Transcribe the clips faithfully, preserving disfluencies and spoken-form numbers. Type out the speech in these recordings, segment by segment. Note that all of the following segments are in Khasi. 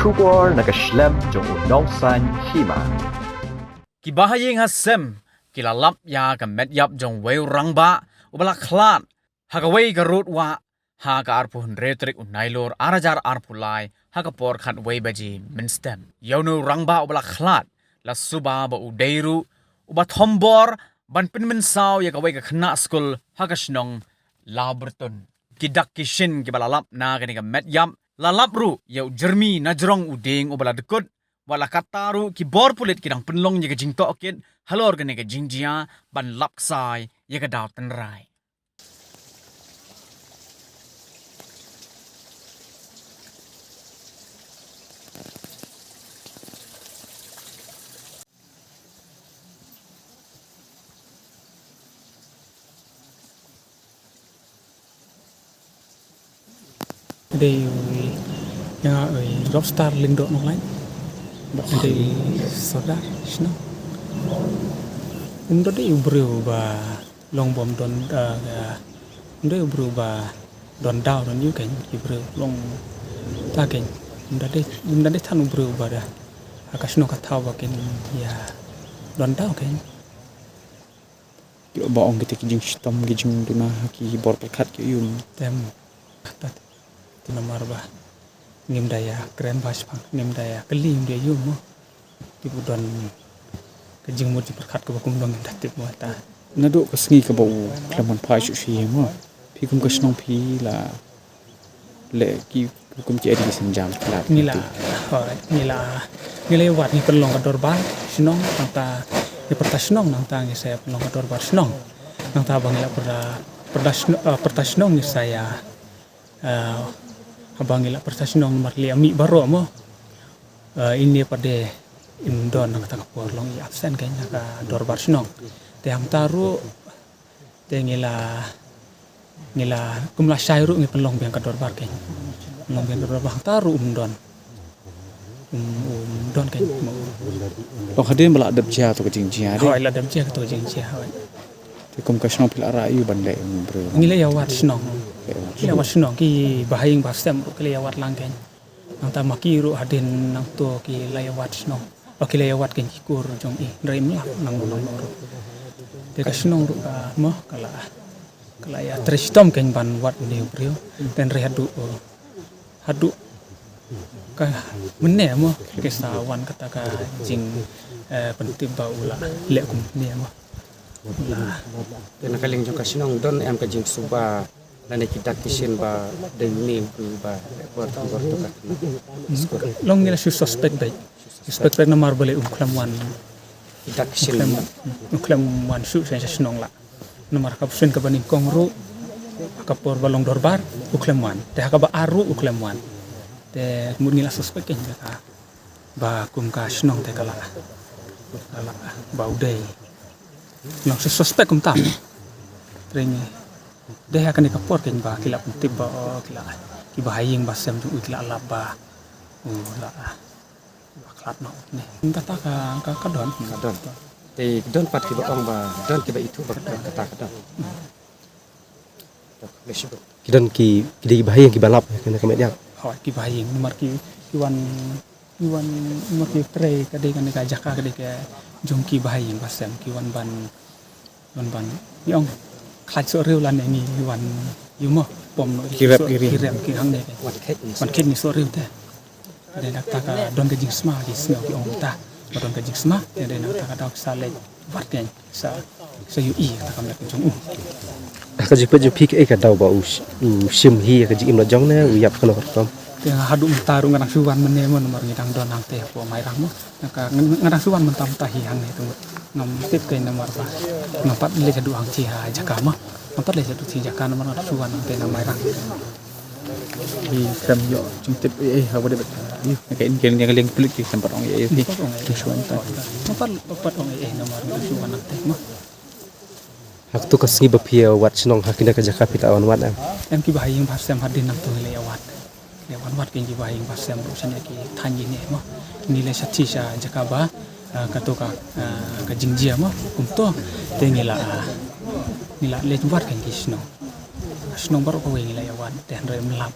Khubor na ka shlem jong u Nongsaiñ Hima. Ki bahaïing hasem ki la lap ïa ka met ïap jong uwei u rangbah uba la khlad ha kawei ka rud wah ha ka arphew hynriew tarik u Nailur ar hajar arphew lai ha ka por khatwei baje mynstep. Ïa une u rangbah uba la khlad la suba ba u dei ruh uba thombor ban pynmynsaw ïa kawei ka khynnah skul ha ka shnong Lawbyrtun. Ki dak ki shin kiba la lap na kane ka met ïap la lap ruh ïa u jyrmi na jrong u dieng uba la dkut. Wat la katta ruh ki bor pulit ki dang pynlong ïa ka jingtohkit halor kane ka jingjia ban lap ksai ïa ka daw tynrai. Dei u, ïa nga u Rockstar Lyngdoh Nonglait. Dei u Sordar Shnong. Um da dei u briew ba long bym don, ah, um dei u briew ba don daw don ïew kein, ki briew long ta kein. Um da dei, um da dei than u briew ba da ha ka shnong ka thaw ba kein ïa don daw kein. Ïoh ba ong kita ki jingshitom ki jingduna ha ki bor pyrkhat ki ïum. Te em. Te namar ba ngim da ïa kren ba shipang, ngim da ïa kylli, ngim da ïa ïum mo. Ki bu don ka jingmut jingpyrkhat kaba kumno ngim da tip mo ta. Naduh ka sngi kaba u khlem wan phai shuh shuh mo. Phi kum ka shnong phi la leh ki hukum ki adi ki sienjam ki la. Ngi la, hooid, ngi la, ngi la ïa wad, ngi pynlong ka dorbar shnong, nangta ngi pyrta shnong, nangta ngi sa ïa pynlong ka dorbar shnong. Nangta ba ngi la pyrta, pyrta shno-, eh, pyrta shnong ngi sa ïa, eh, haba ngi la pyrta shnong namar lei ïa mih baroh mo. Eh, ine pat de im don, nangta ka por long i absent kein na ka dorbar shnong. Te hangta ruh Te ngi la, ngi la, kum la shai ruh ngi pynlong biang ka dorbar kein. Pynlong biang ka dorbar hangta ruh um don. Um, um don kein. Long hadien ba la dep jia to ka jingjia de. Hooid, la dep jia to ka jingjia, hooid. Te kum ka shnong phi la rah ïa u ban leh um briew. Ngi la ïa wad shnong. Ngi la ïa wad shnong, ki bahaïing bahasem ruh ki la ïa wad lang kein. Nangta ma ki ruh hadien nangto ki la ïa wad shnong. Oh, ki la ïa wad kein ki kur jong i, hynrei im lap nangno nangno ruh. Te ka shnong ruh ka mo, ka la, ka la ïa trei shitom kein ban wad une u briew. Te hynrei haduh, oh, haduh ka mynne mo, ki sa wan kata ka jing, eh, pyntip ba u la leh kumne mo. Te na ka liang jong ka shnong don em ka jingsuba lane ki dak ki shin ba dei une u briew ba leh bor bor to ka skur? Long ngi la shu suspect beit. Suspect beit namar balei um khlem wan. Ki dak ki shin. Khlem, um khlem wan shuh sha shnong la. Namar ka shin kaba nyngkong ruh ha ka por ba long dorbar u khlem wan. Te ha kaba ar ruh u khlem wan. Te mut ngi la suspect kein ka ba kum ka shnong te ka la, ka la ba u dei. Nong sus-, suspect kumta. Te ngi dei ha kane ka por kein ba ki la pyntip ba, oh, ki la, ki bahaïing bahasem jong u ki la lap ba u la, ba khlad noh ne. Kata ka, ka, ka don. Ka don. Te don pat kiba ong ba don, kiba ithuh ba kata ka don. Ki don ki, ki dei ki bahaïing kiba lap kane ka met ïap. Hooid, ki bahaïing, namar ki, ki wan, ki wan, namar ki trei ka dei kane ka jaka ka dei ka jong ki bahaïing bahasem, ki wan ban, wan ban, ngi ong khlad soh riew lane ngi wan ïa mo pom noh ki rep ki ring, ki rep ki hangne. Wan kheit ngi soh riew te. Dei na kata ka don ka jingsma, ki sngew ki ong ta ba don ka jingsma, dei na kata ka daw ki sa leit wad kein, sa, sa ïohi kata ka met ka jong u. Ha ka jingpeit jong phi kaei ka daw ba u sh-, u shim hi ïa ka jingim la jong ne u ïap kano ka rukom? Te nga haduh mynta ruh nga dang shu wan mynne mo namar ngi dang don hangte hapoh Mairang mo. Nga ka, nga, nga dang shu wan mynta mynta hi hangne te mut ngam tip kein namar ba ngam pat leit haduh hangthie ha jaka mo. Ngam pat leit haduh thie jaka namar nga dang shu wan hangte na Mairang. Ki khlem ïoh jingtip ei ei ha ba dei bad ïa ka, ïa ka liang pulit ki khlem pat ong ei ei. Ki shu wan ta. Ngam pat, pat ong ei ei namar ngi shu wan nangta mo. Ha kato ka sngi ba phi ïa wad shnong ha kane ka jaka phi la wan wad em? Em, ki bahaïing bahasem hadien nangto ngi la ïa wad. Ïa wan wad kein ki bahaïing bahasem ruh shane ki thaiñ ine mo. Ngi la sha thie sha jaka ba, ah, kato ka, ah, ka jingjia mo. Kumto te ngi la, ah, ngi la leit wad kein ki shnong. Shnong baroh kawei ngi la ïa wad te hynrei im lap.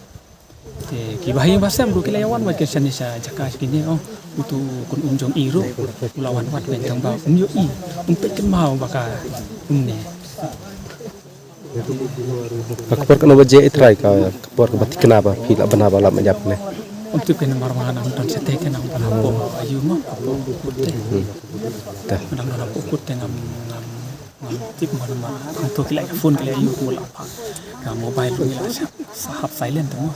Te ki bahaïing bahasem ruh ki la ïa wan wat ki shane sha jaka kine, oh, utu u khun um jong i ruh u la wan wat, tang ba um ïohi, um peit kynmaw ba ka umne. Ka por kano ba jia i trai, ka por kaba thikna ba phi lah ban ïap ne? Ym tip kane namar ba nga nang don shatei, te nang ban hapoh aïu mo, hapoh kut te. Te. Nang don hapoh kut te ngam, ngam, ngam tip mo namar hangto ki la ïa phone, ki la ïa ïoh mo, la phah ka mobile ruh ngi la sa hap silent mo.